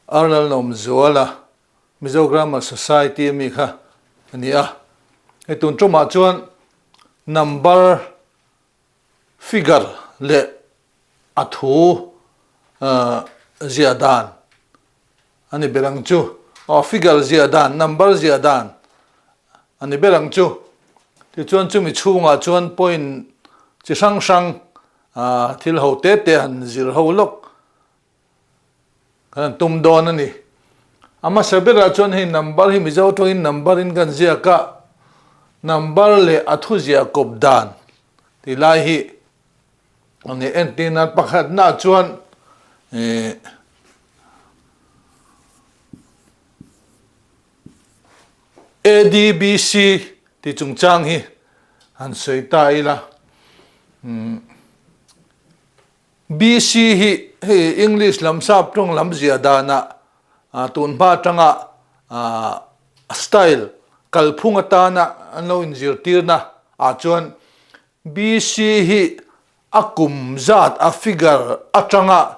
Arlalnawmzuala Mizo Grammar Society ami kha a ni a. Hei tun tumah chuan number figure leh a thu ziah dan a ni ber ang chu. Aw figure ziah dan, number ziah dan a ni ber ang chu. Tichuan chumi chhungah chuan point chi hrang hrang thil ho te te han zir ho lawk Kan han tum dawn a ni. A hmasa berah chuan hei number hi Mizo tawngin number in kan ziak a, number leh a thu ziah kawp dan tih lai hi a ni. Entir nan pakhatnaah chuan ih ADBC tih chungchang hi han sawi ta ila. BC hi hei English lam sap tawng lam ziah danah tun hma atanga style kalphung atana an lo inzirtirna ah chuan BC hi a kum zat a figure atanga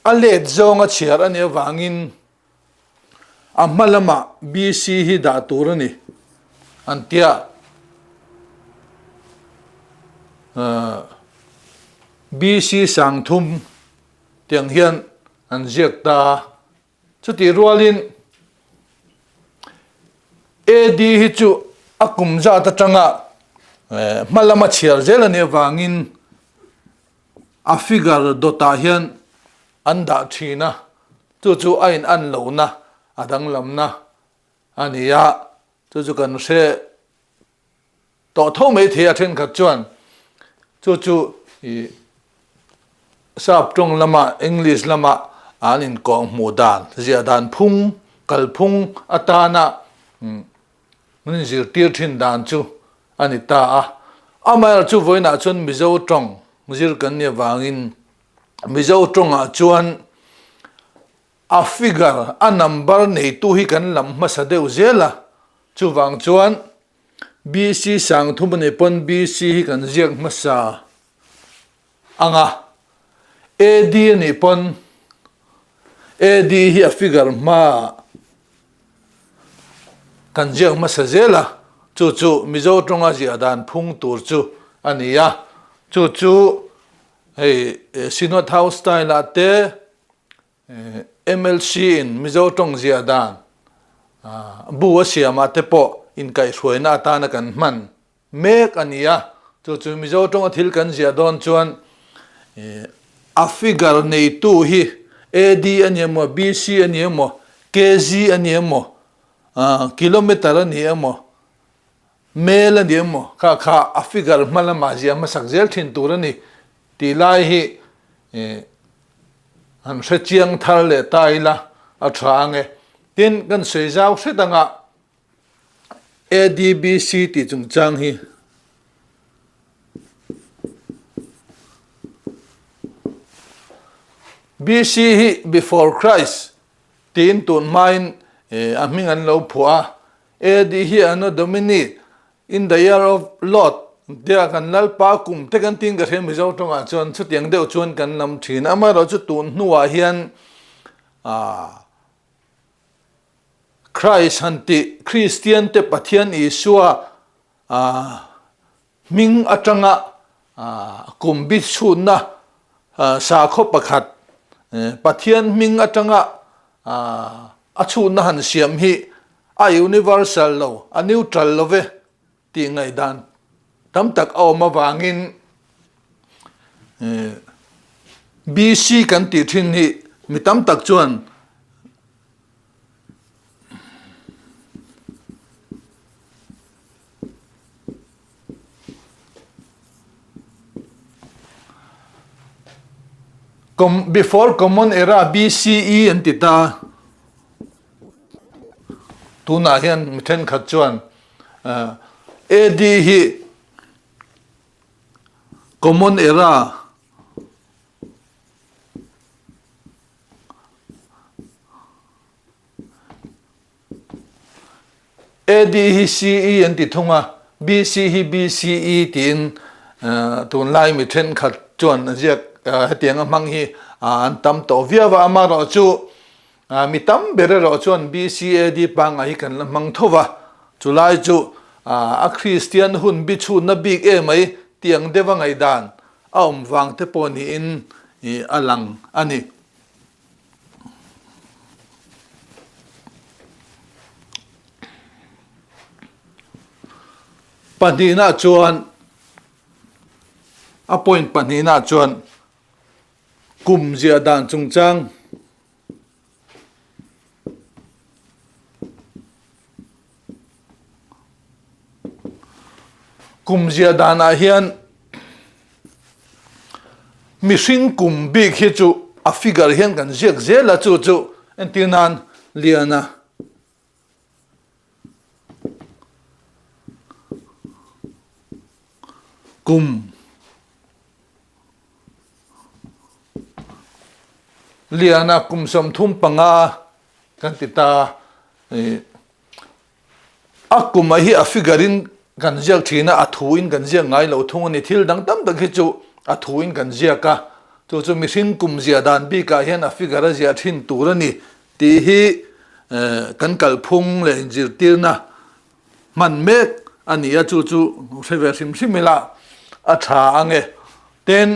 a let zawnga chhiar a nih avangin A hma lamah BC hi dah tur a ni an tia. BC sangthum tiang hian an ziak ta a. Chutih rualin AD hi chu a kum zat atanga hma lama chhiar zel a nih avangin a figure dawtah hian an dah thin a, chu chu a in an lohna a danglamna a ni a, chu chu kan hre tawh tho mai thei a thenkhat chuan chu chu ih sap tawng lama English lama an inkawng hmuh dan ziah dan phung kalphung atana an inzirtir thin dan chu a ni ta a, amaherawhchu chu vawiinah chuan Mizo tawng zir kan nih avangin Mizo tawngah chuan a figure, a number neitu hi kan lam hmasa deuh zel a, chuvang chuan BC sangthum a nih pawn BC hi kan ziak hmasa ang a, AD a nih pawn AD hi a figure hmaah kan ziak hmasa zel a, chu chu Mizo tawnga ziah dan phung tur chu a ni a, chu chu Hei Synod House style ah te MLC in Mizo tawng ziah dan bu a siam ah te pawh inkaihhruaina atana kan hman mek a ni a. Chu chu Mizo tawnga thil kan ziah dawn chuan a figure neitu hi AD a ni emaw, BC a ni emaw, KG a ni emaw, kilometer a ni emaw, Mel a ni emaw kha kha a figure hma lamah ziah hmasak zel thin tur a ni tih lai hi han hre chiang thar leh ta ila a tha ang e. Tin, kan sawi zau hret anga ADBC tih chungchang hi BC hi Before Christ tiin tun hmain a hming an lo phuah a, AD hi Anno Domini, in the year of Lord, tia kan Lalpa kum te kan tiin ka hria Mizo tawngah chuan chutiang deuh chuan kan lam thin. Amaherawhchu tun hnuah hian Christ han tih Kristian te Pathian Isua Hming atanga kum bi chhunna sakhaw pakhat Pathian hming atanga a chhunna han siam hi a universal lo, a neutral lo ve tih ngaihdan tam tak a awm avangin BC kan tih thin hi mi tam tak chuan Before Common Era, BCE, an ti ta. Tunah hian mi thenkhat chuan AD hi Common Era AD hi CE an ti thung a, BC hi BCE tiin tunlai mi thenkhat chuan ziak hetiang a hmang hi an tam tawh viau a, amaherawhchu. Mi tam ber erawh chuan BCAD pangngai hi kan la hmang tho va, chulai chu a Kristian hun bi chhunna bik emai tih ang deuha ngaihdan a awm vang te pawh niin a lang a ni. Pahnihna chuan a point pahnihna chuan kum ziah dan chungchang Kum ziah danah hian mihring kum bik hi chu a figure hian kan ziak zel a, chu chu entir nan Liana kum Liana kum 35 kan ti ta. A kuma hi a figure in kan ziak thin a, a thu in kan ziak ngai lo thung a ni. Thil dang tam tak hi chu a thu in kan ziak a, chu chu mihring kum ziah dan bikah hian a figure a ziah thin tur a ni tih hi kan kalphung leh inzirtirna hman mek a ni a, chu chu hre ve hrim hrim ila a tha ang e. Tin,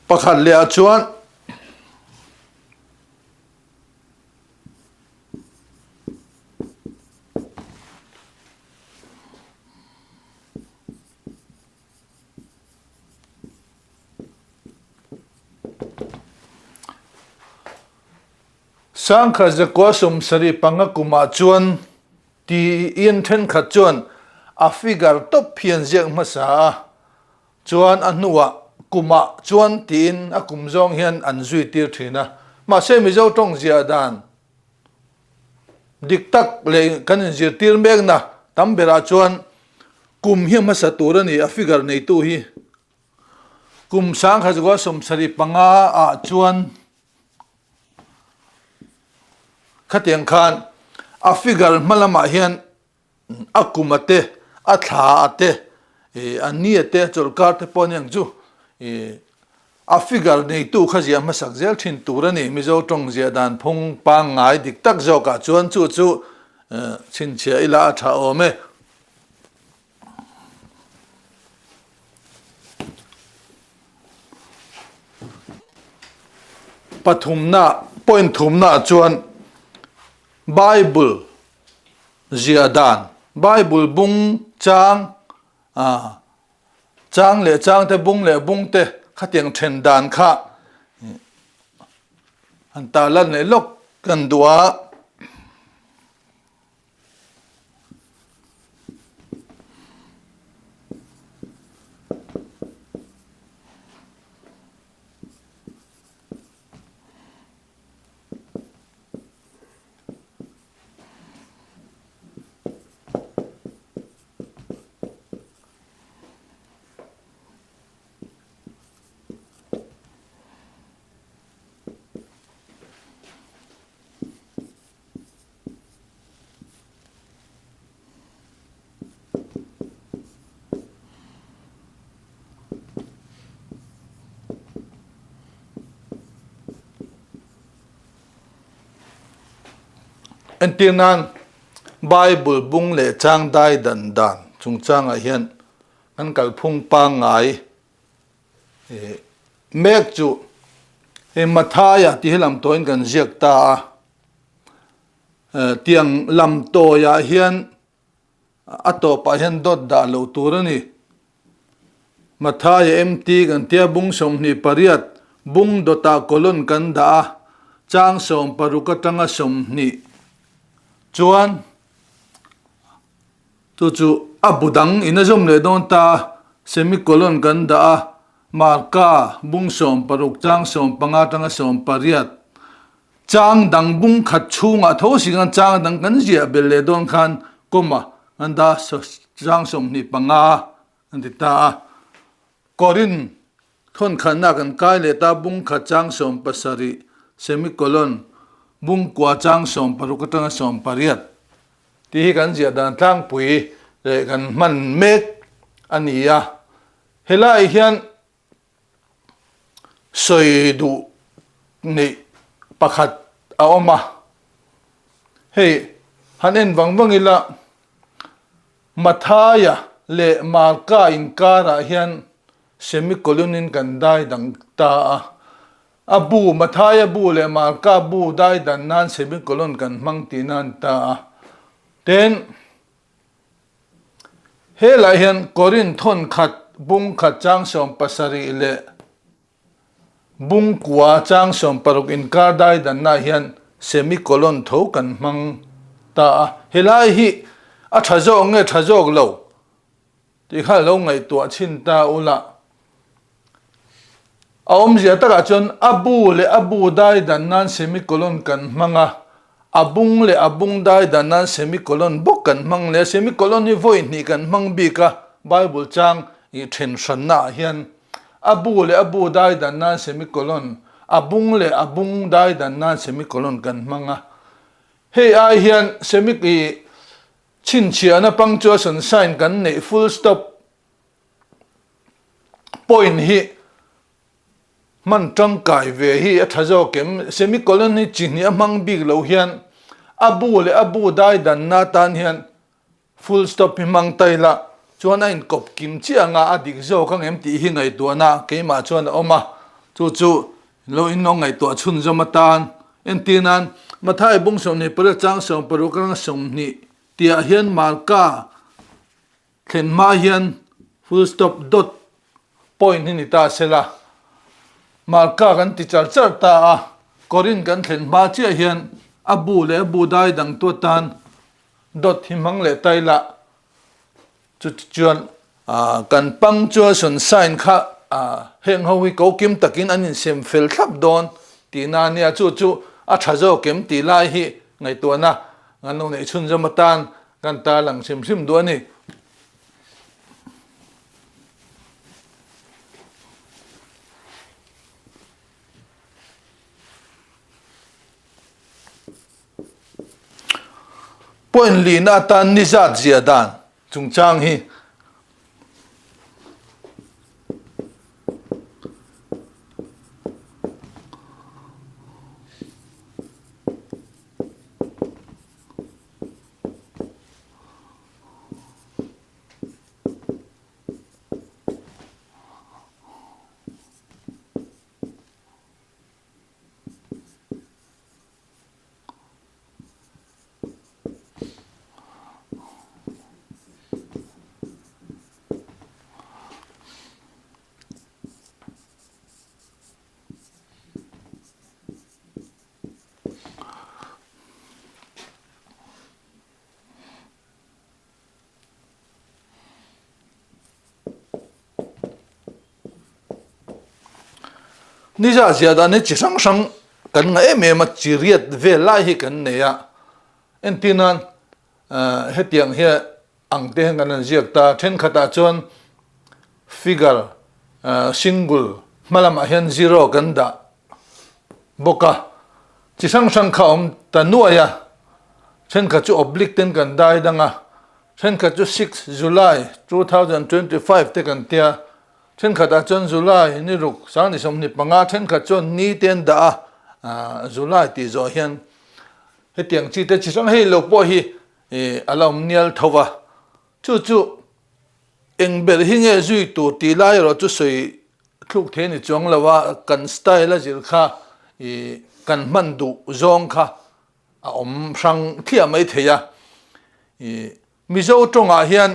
pakhat leh ah chuan. Sangkhat zakua 75 kumah chuan tiin thenkhat chuan a figure tawp hian ziak hmasa a. Chuan a hnuah kumah chuan tiin a kum zawng hian an zui tir thin a. Mahse Mizo tawng ziah dan dik tak leh kan inzirtir mekna tam berah chuan kum hi a hmasa tur a ni, a figure neitu hi. Kum 1975 ah chuan khatiang khan a figure hma lamah hian A kum a te, a thla a te, a ni a te, a chawlhkar te pawh aniang chu a figure neitu kha ziah hmasak zel thin tur a ni. Mizo tawng ziah dan phung pangngai dik tak zawkah chuan chu chu chhinchhiah ila a tha awm e. Pathumna, point thumnaah chuan Bible Ziah dan, Bible bung chang, chang leh chang te, bung leh bung te khatiang then dan kha han tarlan leh lawk kan duh a. Entir nan, Bible bung leh chang dai dan dan chungchangah hian kan kalphung pangngai mek chu hei Mathaia tih hi lamtawiin kan ziak ta a, tiang lamtawiah hian A tawpah hian dawt dah loh tur a ni. Mathaia MT kan tia bung 28 bung dawtah colon kan dah a, chang 60 atanga 20 chuan chu chu a bu dang in a zawm leh dawn ta a, semicolon kan dah a, Marka bung 60 chang 15 atanga 18 Chang dang bung khat chhungah tho si khan chang dang kan ziah belh leh dawn khan comma kan dah chang 25 kan ti ta a. Korin thawn khatna kan kai leh ta bung khat chang 70 semicolon bung kua chang 60 atanga 18 tih hi kan ziah dan tlangpui leh kan hman mek a ni a. Helaiah hian sawi duh. neih pakhat a awm a. Hei han en vang vang ila Mathaia leh Marka inkarah hian semicolon in kan dai dang ta a. A bu, Mathaia bu leh Marka bu dai dan nan semicolon kan hmang tihna a ni ta a. Tin, helaiah hian Korinth thawn khat bung khat chang 70 leh Bungkua chang 60 inkar dai danna hian semicolon tho kan hmang ta a, helai hi a tha zawk nge tha zawk lo tih kha lo ngaihtuah chhin ta ula. A awmzia takah chuan a bu leh a bu dai dan nan semicolon kan hmang a, a bung leh a bung dai dan nan semicolon bawk kan hmang leh a, semicolon hi vawi hnih kan hmang bik a, Bible chang ih then hranna ah hian A bu leh a bu dai dan nan semicolon, a bung leh a bung dai dan nan semicolon kan hmang a. Hei ai hian semi i chhinchhiahna punctuation sign kan neih full stop point hi hman tangkai ve hi a tha zawk em? Semicolon hi chi hnih a hmang bik lo hian a bu leh a bu dai danna tan hian Full stop hi hmang ta ila chuan a inkawp kim chiah anga a dik zawk ang em tih hi ngaihtuahna keimah chuan a awm a, chu chu lo in lo ngaihtuah chhunzawm atan entir nan Mathai bung 28 chang 60 rang 20 tihah hian Marka thlen hma hian full stop dot point hi ni ta sela Marka kan ti char char ta a, Korin kan thlen hma chiah hian a bu leh a bu dai dang tu atan Dawt hi hmang leh ta ila chuti chuan kan punctuation sign kha heng ho hi ko kim takin an insem fel thlap dawn tihna a nia, chu chu a tha zawk em tih lai hi ngaihtuahna kan lo neih chhunzawm atan kan tarlang hrim hrim duh a ni. Point lihna atan ni zat zia dan chungchang hi. Ni zah zia dan hi chi hrang hrang kan ngah em em a, chi riat vel lai hi kan nei a, entir nan hetiang hi ang te hian kan han ziak ta, thenkhatah chuan figure single hma lamah hian zero kan dah bawk a, chi hrang hrang kha a awm ta nuai a, thenkhat chu oblique ten kan dai dang a, thenkhat chu 6 July 2025 te kan tia, thenkhatah chuan July ni ruk sang ni 25 thenkhat chuan ni te an dah a, July tih zawh hian hetiang chi te chi hrang hei lo pawh hi a la awm nial tho va, chu chu eng ber hi nge zui tur tih lai erawh chu sawi Thluk thei ni chuang lo a, kan style a zir kha i kan hman duh zawng kha a awm hrang thliah mai thei a. I Mizo tawngah hian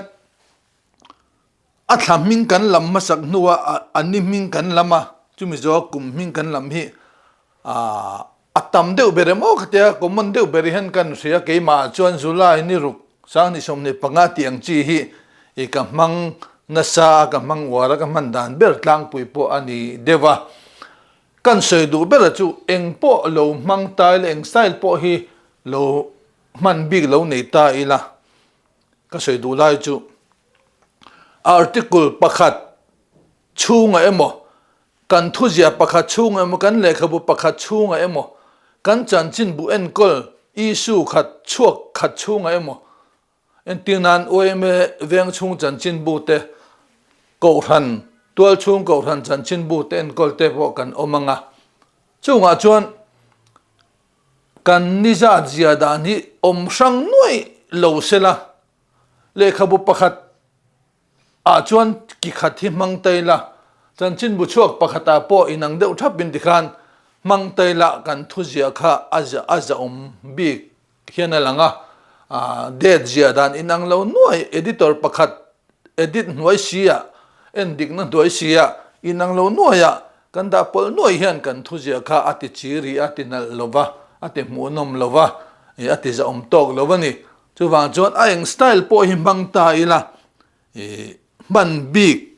a thla hming kan lam hmasak hnua a ni hming kan lam a, chumi zawha kum hming kan lam hi a tam deuh ber em aw khatia common deuh ber hian kan hria keimah chuan July ni ruk sang ni 25 tih ang chi hi i ka hmang nasa a ka hmang uar a ka hman dan ber tlangpui pawh a ni deuh a kan sawi duh ber a chu eng pawh lo hmang ta ila eng style pawh hi lo hman bik lo nei ta ila ka sawi duh lai chu article pakhat chhungah emaw Kan thuziah pakhat chhungah emaw, kan lehkhabu pakhat chhungah emaw, kan chanchinbu enkawl issue khat chhuak khat chhungah emaw, entir nan yma veng chhung chanchinbu te, kohhran, tual chhung kohhran chanchinbu te enkawl te pawh kan awm ang a. Chungah chuan kan ni zat zia dan hi awm hrang nuaih lo sela, lehkhabu pakhat ah chuan ki khat hi hmang ta ila, chanchinbu chhuak pakhat ah pawh inang deuh thap in tikhan hmang ta ila kan thu ziah kha a a zahawm bik hian a lang a, date ziah dan inang lo nuai editor pakhat edit hnuai si ah en dikna hnuai si ah inang lo nuai ah kan dah pawlh nuai hian kan thu ziah kha a ti chi rih a ti nalh lo va a ti hmuhnawm lo va a ti zahawm tawk lo a ni. Chuvang chuan a eng style pawh hi hmang ta ila i hman bik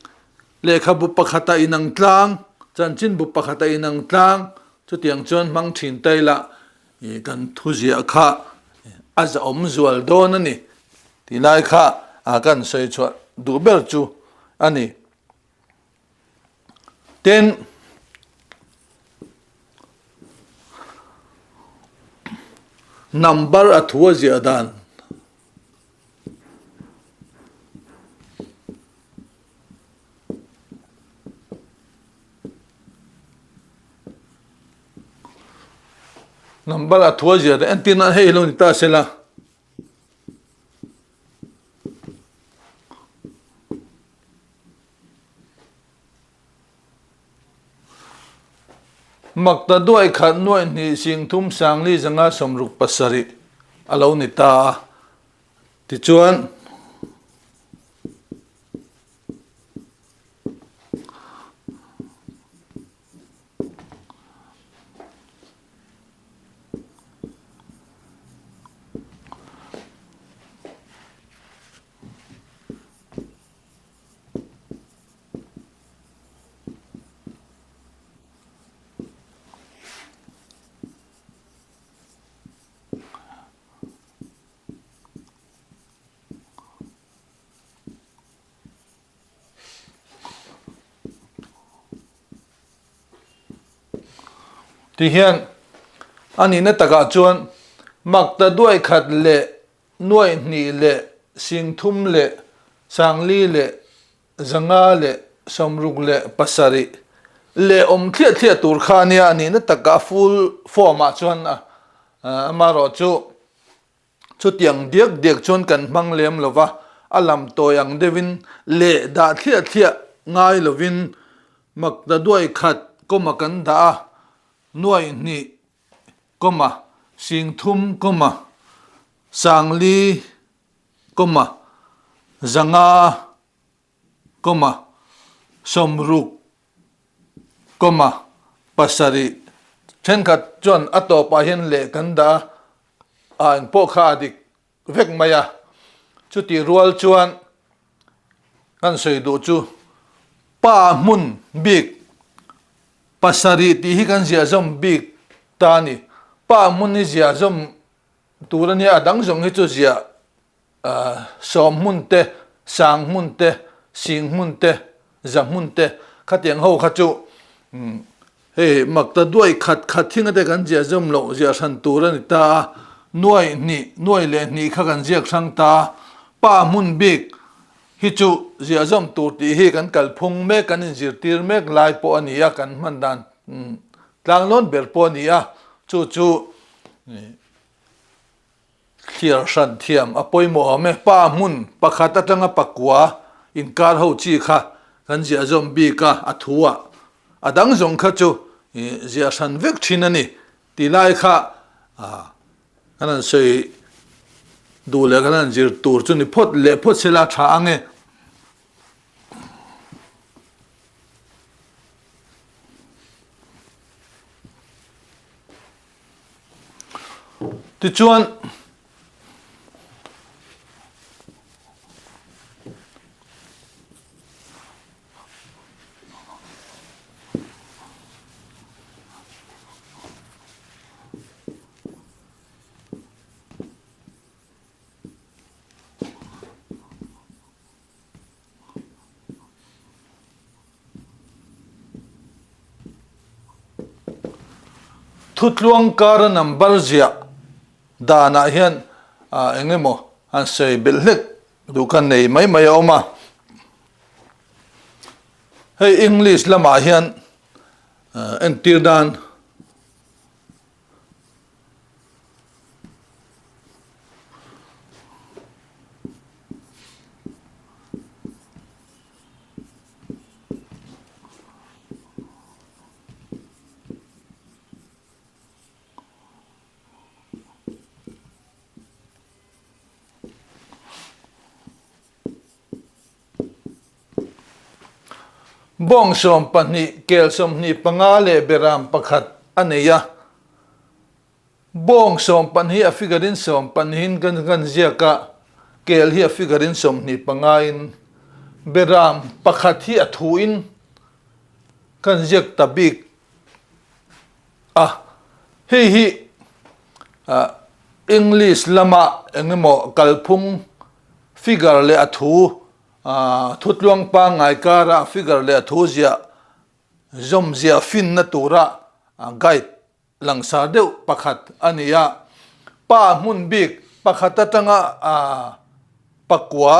lehkhabu pakhata inang tlang, chanchinbu pakhata inang tlang chutiang chuan hmang thin ta ila i kan thuziah kha a zahawm zual dawn a ni tih lai kha a kan sawi chhuah duh ber chu a ni. Tin, number a thu a ziah dan. Number a thu a ziah dan entir nan hei lo ni ta sela. Makta duai khat nuaih hnih singthum sangli zanga 67 a lo ni ta a, tichuan Ti hian a nihna takah chuan makta duai khat leh nuaih hnih leh 30 leh 40 leh 167 leh awm thliah thliah tur kha a nia, a nihna takah a full form ah chuan amaherawh chu chutiang diak diak chuan kan hmang lem lo va, a lam tawi ang deuhin leh dah thliah thliah ngai lovin makta duai khat kawma kan dah a, nuaih hnih comma 30 comma 40 comma 500 comma 60 comma 7 thenkhat chuan a tawpah hian leh kan dah a, a engpawh kha a dik vek mai a, chutih rual chuan kan sawi duh chu pa hmun bik 7 tih hi kan ziah zawm bik ta a ni, pa hmun hi ziah zawm tur a nia, a dang zawng hi chu ziah 10 hmun te, 100 hmun te, 10 hmun te, 100 hmun te khatiang ho kha chu Hei makta duai khat khat thinga te kan ziah zawm loh ziah hran tur a ni ta a, nuai hnih, nuai leh hnih kha kan ziak hrang ta a, pa hmun bik hi chu ziah zawm tur tih hi kan kalphung mek, kan inzirtir mek lai pawh a ni a, kan hman dan tlanglawn ber pawh a ni a, chu chu Thliar hran thiam a pawimawh awm e. Pa hmun pakhat atanga pakua inkar ho chi kha kan ziah zawm bik a, a thu ah a dang zawng kha chu ziah hran vek thin a ni tih lai kha kan han sawi duh leh kan han zir tur chu ni phawt leh phawt sela tha ang e. Tichuan, Thutluang kara number ziah danah hian eng emaw han sawi belh hlek duh kha nei mai mai a awm a. Hei English lamah hian entir dan. Bawng 12, kel 25 leh beram pakhat a nei a. Bawng 12 a figure in sawmpahnihin kan kan ziak a, kel hi a figure in 25 in beram pakhat hi a thu in kan ziak ta bik a. Hei hi English lama engemaw kalphung figure leh a thu Thutluang pangngai kara figure leh a thu ziah zawm ziah finna tura guide langsar deuh pakhat a ni a. Pa hmun bik pakhat atanga pakua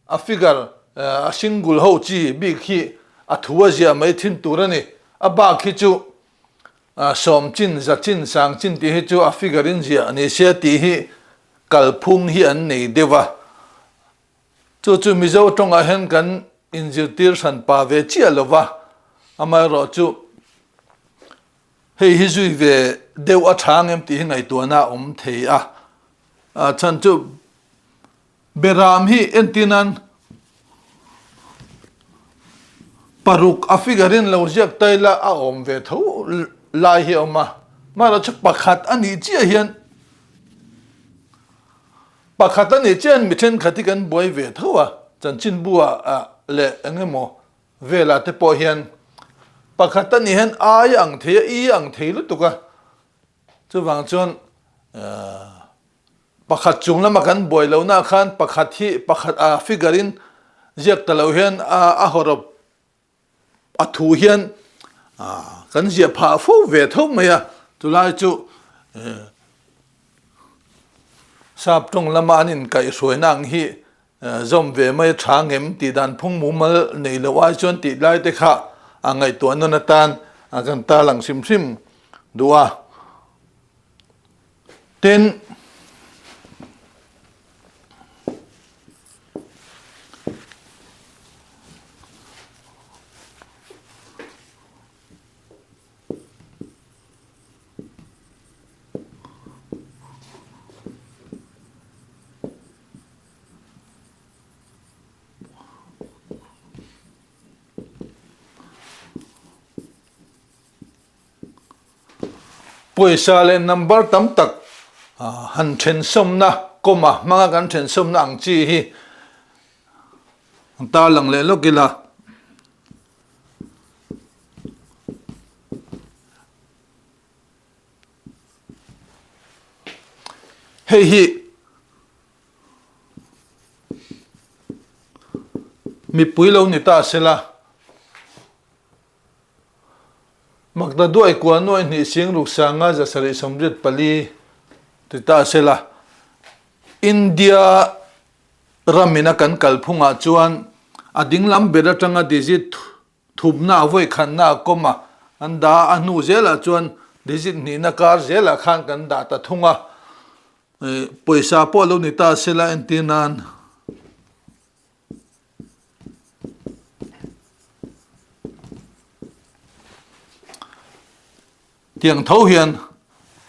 a figure a single ho chi bik hi a thu a ziah mai thin tur a ni. A bak hi chu sawm chin, za chin, sang chin tih hi chu a figure in ziah ni se tih hi kalphung hi an nei deuh a, chu chu Mizo tawngah hian kan inzirtir hran pa ve chiah lo va, amaherawhchu hei hi zui ve deuh a tha ang em tih hi ngaihtuahna a awm thei a, a chhan chu Beram hi entir nan paruk a figure in lo ziak ta ila a awm ve tho lai hi a awm a, amaherawhchu pakhat a nih chiah hian pakhat a nih chiah hian mi thenkhat hi kan buai ve tho a, chanchinbu ah leh eng emaw velah te pawh hian pakhat a nih hian ai a ang thei a, i a ang thei lutuk a, chuvang chuan Pakhat chung lama kan buai lohna khan pakhat hi pakhat a figure in ziak ta lo hian a hawrawp a thu hian kan ziah phah fo ve tho mai a, chulai chu sap tawng lama an inkaihhruaina ang hi zawm ve mai a tha ngem tih dan phung mumal nei loh ai chuan tih lai te kha a ngaihtuah nawn atan kan tarlang hrim hrim duh a. Tin, Pawisa leh number tam tak han thensawmna comma hmanga kan thensawmna ang chi hi an tarlang leh lawk ila. Hei hi mipui lo ni ta sela. Makta duai kua nuai hnih sing ruk sanga 784 ti ta se la, India ramin a kan kalphungah chuan a dinglam ber atanga digit thupna a vawikhanna a kawm a, an dah a, a hnu zelah chuan digit hnihna kar zelah khan kan dah ta thung a, pawisa pawh lo ni ta se la entir nan. Tiang tho hian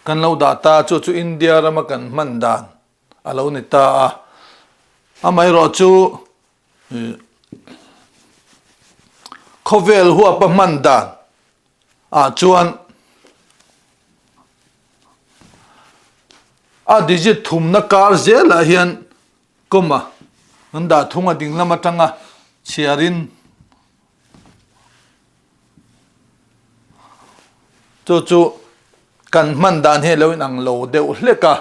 kan lo dah ta chu chu India rama kan hman dan a lo ni ta a. Amaherawh chu khawvel huapa hman dan ah chuan a digit thumna kar zelah hian Comma an dah thung a ding lam atanga chhiarin chu chu kan hman dan hi a lo inang lo deuh hlek a,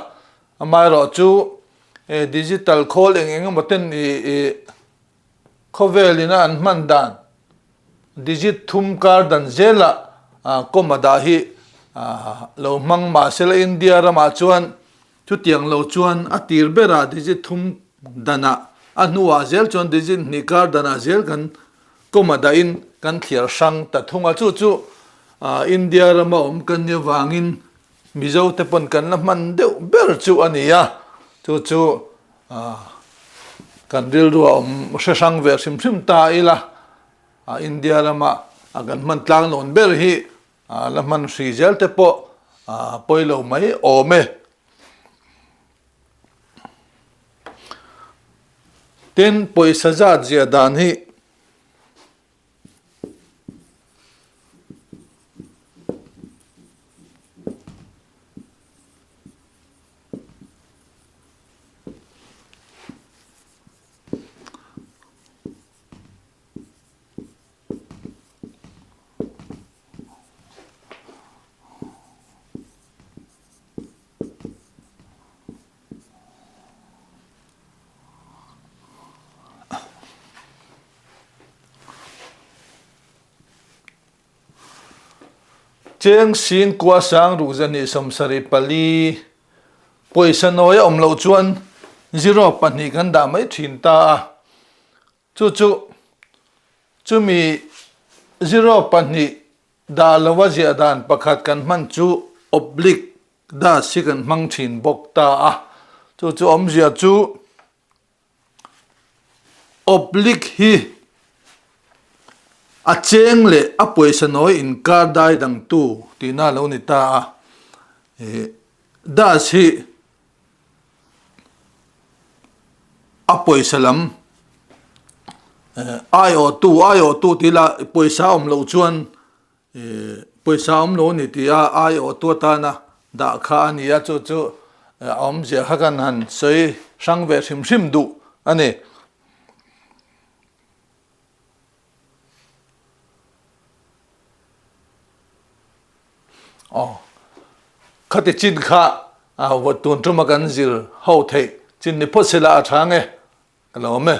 amaherawhchu digital khawl eng eng emaw ten ih khawvel ina an hman dan digit thum kar dan zelah comma dah hi lo hmang mahsela India ramah chuan Chutiang lo chuan a tir berah digit thum danah, a hnuah zel chuan digit hnih kar danah zel kan comma dahin kan thliar hrang ta thung a. Chu chu India rama awm kan nih avangin Mizo te pawn kan la hman deuh ber chu a ni a. Chu chu kan rilru a awm hre hrang ve hrim hrim ta ila, India rama kan hman tlanglawn ber hi La hman hri zel te pawh pawi lo mai awm e. Tin, pawisa zat ziah dan hi. Cheng sing kua sang ruk zahnih 74 pawisa nawi a awm loh chuan zero pahnih kan dah mai thin ta a. Chu chu chumi zero pahnih dah lova ziah dan pakhat kan hman chu oblique dash hi kan hmang thin bawk ta a. Chu chu awmzia chu Oblique hi a cheng leh a pawisa nawi inkar dai dangtu tihna a lo ni ta a. Dash hi a pawisa lam aiawhtu aiawhtu tih lah pawisa a awm loh chuan Pawisa awm lo a ni tih a aiawhtu atana dah kha a ni a, chu chu a awmzia kha kan han sawi hrang ve hrim hrim duh a ni. Aw, khati chin kha tun tuma kan zir ho theih chin ni phawt sela a tha nge ka lo awm e.